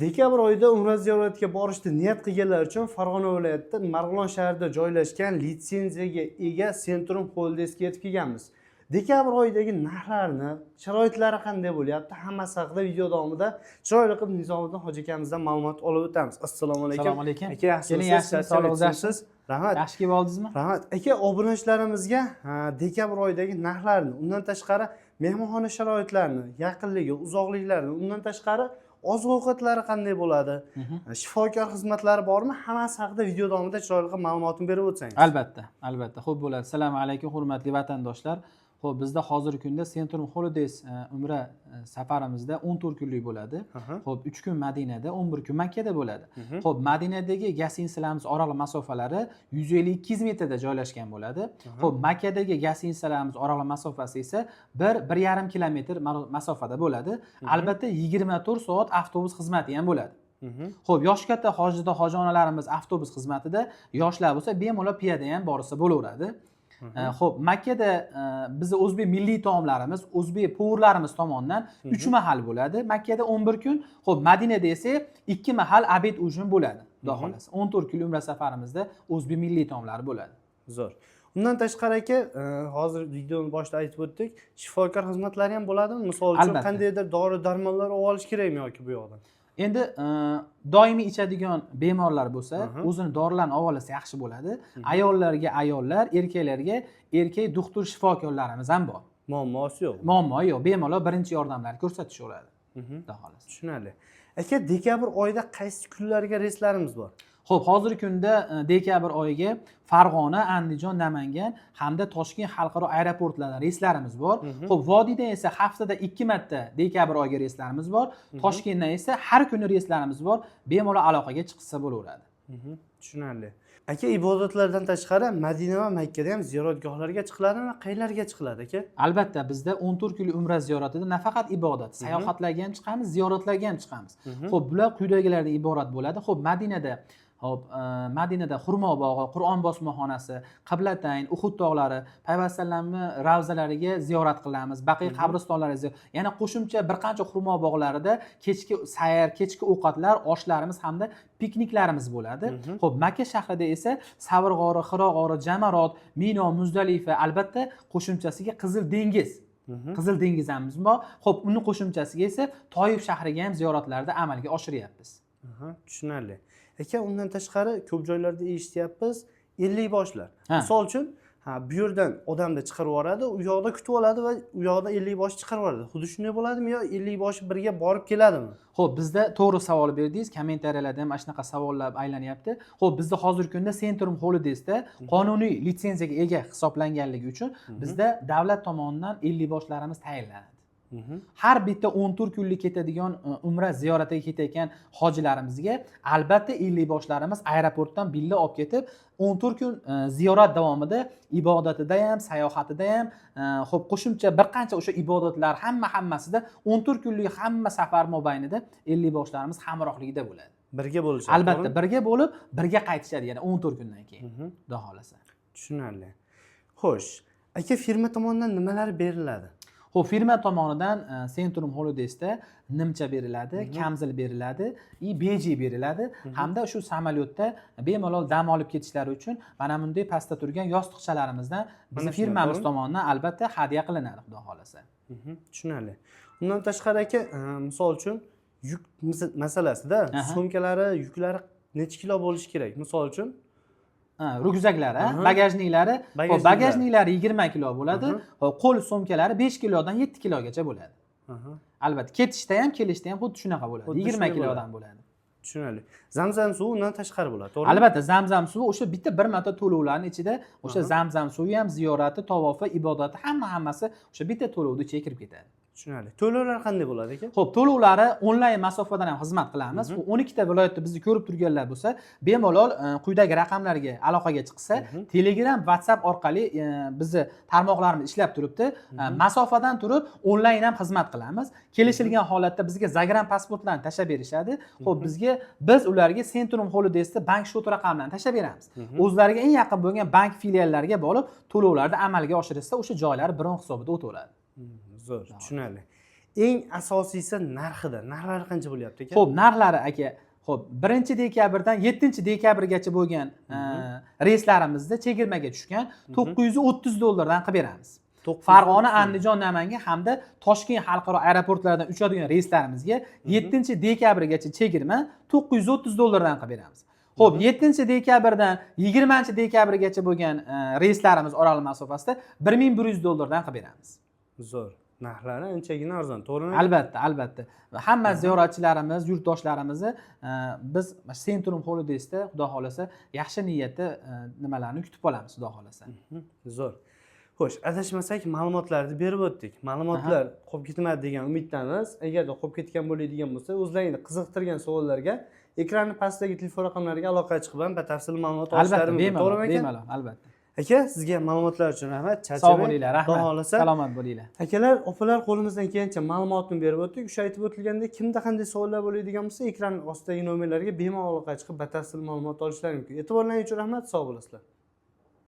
Dekabr oyida umra ziyoratiga borishni niyat qilganlar uchun Farg'ona viloyatida Marg'ilon shahrida joylashgan litsenziyaga ega Centrum Holidaysga yetib kelganmiz. Dekabr oyidagi narxlarni, sharoitlari qanday bo'lyapti, hammasi haqida video davomida chiroyli qilib Nizomiddin hoji akamizdan ma'lumot olib o'tamiz. Assalomu alaykum. Assalomu alaykum. Aka, yaxshimisiz? Keling, yaxshimisiz? Sog'lig'ingiz yaxshimi? Rahmat. Yaxshi kelib oldingizmi? Rahmat. Aka, obunachilarimizga dekabr oyidagi narxlarni, undan tashqari mehmonxona sharoitlarini, yaqinligi, uzoqliklarini, undan tashqari oziq ovqatlari qanday bo'ladi, shifokor xizmatlari bormi, hammasi haqida video davomida chiroyli qilib ma'lumotni berib o'tsangiz. Albatta, albatta. Xo'p bo'ladi. Assalomu alaykum, hurmatli vatandoshlar. Xo'p, bizda hozirgi kunda Centrum Holidays umra safarimizda 14 kunlik bo'ladi. Xo'p, 3 kun Madinada, 11 kun Makkada bo'ladi. Xo'p, Madinadagi гостиница larimiz oraliq masofalari 150-200 metrda joylashgan bo'ladi. Xo'p, Makkadagi гостиница larimiz oraliq masofasi esa 1-1,5 kilometr masofada bo'ladi. Albatta, 24 soat avtobus xizmati ham bo'ladi. Xo'p, yoshi katta hoji hoji onalarimiz avtobus xizmatida, yoshlar bo'lsa bemalol piyoda ham borsa bo'laveradi. Xo'p, Makkada bizni o'zbek milliy taomlarimiz, o'zbek повар larimiz tomonidan 3 mahal bo'ladi. Makkada 11 kun, xo'p, Madinada esa 2 mahal обед, ужин bo'ladi. Xudo xohlasa. 14 kun umra safarimizda o'zbek milliy taomlari bo'ladi. Zo'r. Undan tashqari aka, hozir videoni boshida aytib o'tdik, shifokor xizmatlari ham bo'ladimi? Misol uchun, Albatta. qandaydir dori darmonlar olib olish kerakmi yoki bu yoqdan? Endi doimiy ichadigan bemorlar bo'lsa, o'zini dorilarini olib olsa yaxshi bo'ladi. Ayollarga ayollar, erkaklarga erkak doktor shifokorlarimiz ham bor. Muammosi yo'q. Muammo yo'q, bemalol birinchi yordamlarni ko'rsatishaveradi. Xudo xohlasa. Tushunarli. Aka, dekabr oyida qaysi kunlarga reyslarimiz bor? Xo'p, hozirgi kunda dekabr oyiga Farg'ona, Andijon, Namangan hamda Toshkent xalqaro aeroportlaridan reyslarimiz bor. Xo'p, vodiydan esa haftada 2 marta dekabr oyiga reyslarimiz bor. Toshkentdan esa har kuni reyslarimiz bor. Bemalol aloqaga chiqsa bo'laveradi. Tushunarli. Aka, ibodatlardan tashqari Madina va Makkada ham ziyoratgohlarga chiqiladimi va qayerlarga chiqiladi, aka? Albatta, bizda 14 kunlik umra ziyoratida nafaqat ibodat, sayohatlarga ham chiqamiz, ziyoratlarga ham chiqamiz. Xo'p, bular quyidagilardan iborat bo'ladi. Xo'p, Madinada xurmo bog'i, Qur'on bosmaxonasi, Qiblatayn, Uhud tog'lari, Payg'ambar alayhissalomni ravzalariga ziyorat qilamiz, Baqiy qabristonlariga, yana qo'shimcha bir qancha xurmo bog'larida kechki sayr, kechki ovqatlar, oshlarimiz hamda pikniklarimiz bo'ladi. Xo'p, Makka shahrida esa Savr g'ori, Hiro g'ori, Jamarot, Mino, Muzdalifa, albatta qo'shimchasiga Qizil dengiz. Qizil dengizamiz bor. Xo'p, uni qo'shimchasiga esa Toif shahriga ham ziyoratlarni amalga oshiryapmiz. Tushunarli. Aka, undan tashqari ko'p joylarda eshityapmiz, ellikboshlar. Misol uchun, ha, bu yerdan odamni chiqarib yuboradi, u yoqda kutib oladi va u yoqda ellikbosh chiqarib yuboradi. Xuddi shunday bo'ladimi yo ellikboshi birga borib keladimi? Xo'p, bizda to'g'ri savol berdingiz. Kommentariyalarda ham mana shunaqa savollar aylanyapti. Xo'p, bizda hozirgi kunda Centrum Holidaysda qonuniy litsenziyaga ega hisoblanganligi uchun bizda davlat tomonidan ellikboshlarimiz tayinlanadi. Har bitta 14 kunlik ketadigan umra ziyoratiga ketayotgan hojilarimizga albatta ellikboshlarimiz aeroportdan billa olib ketib, 14 kun ziyorat davomida ibodatida ham, sayohatida ham, xo'p, qo'shimcha bir qancha o'sha ibodatlar hammasida 14 kunlik hamma safar mobaynida ellikboshlarimiz hamrohligida bo'ladi. Birga bo'lishadi. Albatta, to'g'rimi? Birga bo'lib, birga qaytishadi yana 14 kundan keyin. Xudo xohlasa. Tushunarli. Xo'sh, aka, firma tomonidan nimalar beriladi? Xo'p, firma tomonidan Centrum Holidaysda nimcha beriladi, kamzil beriladi и beji beriladi hamda shu samolyotda bemalol dam olib ketishlari uchun mana bunday pastda turgan yostiqchalarimizdan bizni Mana shunday, firmamiz to'g'rimi? tomonidan albatta hadya qilinadi, xudo xohlasa. Tushunarli. Undan tashqari aka, misol uchun yuk masalasida sumkalari, yuklari necha kilo bo'lishi kerak? Misol uchun, Ha, ryukzaklari, багажник lari, xo'p, Багажник lari. Багажник lari 20 kilo bo'ladi. Xo'p, qo'l sumkalari 5 kilodan 7 kilogacha bo'ladi. Albatta, ketishda ham, kelishda ham xuddi shunaqa bo'ladi. Xuddi 20 shunday bo'ladi. Kilodan bo'ladi. Tushunarli. Zamzam suvi undan tashqari bo'ladi, to'g'rimi? Albatta, zamzam suvi o'sha bitta bir marta to'lovlarni ichida o'sha zamzam suvi ham, ziyorati, tavofi, ibodati, hammasi o'sha bitta to'lovni ichiga kirib ketadi. Tushunarli. To'lovlar qanday bo'ladi, aka? Xo'p, to'lovlari onlayn masofadan ham xizmat qilamiz. Bu 12 ta viloyatda bizni ko'rib turganlar bo'lsa, bemalol quyidagi raqamlarga aloqaga chiqsa, Telegram, WhatsApp orqali bizni tarmoqlarimiz ishlab turibdi. Masofadan turib onlayn ham xizmat qilamiz. Kelishilgan holatda bizga загран pasportlarni tashlab berishadi. Xo'p, biz ularga Centrum Holidaysda bank счет raqamlarini tashlab beramiz. O'zlariga eng yaqin bo'lgan bank filiallariga borib, to'lovlarni amalga oshirishsa, o'sha joylari bron hisobida o'taveradi. Zo'r, tushunarli. Eng asosiysi narxida. Narxlari qancha bo'lyapti, aka? Ho'p, narxlari, aka. Ho'p, 1-dekabrdan 7-dekabrgacha bo'lgan reyslarimizda chegirmaga tushgan 930 dollardan qilib beramiz. Farg'ona, Andijon, Namangan hamda Toshkent xalqaro aeroportlaridan uchadigan reyslarimizga 7-dekabrgacha chegirma 930 dollardan qilib beramiz. Ho'p, 7-dekabrdan 20-dekabrgacha bo'lgan reyslarimiz oraliq masofasida 1100 dollardan qilib beramiz. Zo'r, narxlari anchagina arzon, to'g'rimi? Albatta, albatta. Hamma ziyoratchilarimiz, yurtdoshlarimizni biz Centrum Holidaysda, xudo xohlasa, yaxshi niyatda nimalarni kutib qolamiz, xudo xohlasa. Zo'r. Xo'sh, adashmasak, ma'lumotlarni berib o'tdik. Ma'lumotlar qolib ketmadi degan umiddamiz. Agarda qolib ketgan bo'ladigan bo'lsa, o'zlaringni qiziqtirgan savollarga ekranni pastidagi telefon raqamlariga aloqaga chiqib ham batafsil ma'lumot olishlari mumkin, Bemalol. to'g'rimi, aka? Bemalol, albatta. Aka, sizga ma'lumotlar uchun rahmat. Sog' Charchamang. bo'linglar, Xudo rahmat. xohlasa, Salomat bo'linglar. Akalar, opalar, qo'limizdan kelgancha ma'lumotni berib o'tdik. O'sha aytib o'tilgandek, kimda qanday savollar bo'ladigan bo'lsa, ekran ostidagi nomerlarga bemalol aloqaga chiqib batafsil ma'lumot olishlari mumkin. E'tiborlaringiz uchun rahmat, sog' bo'lasizlar.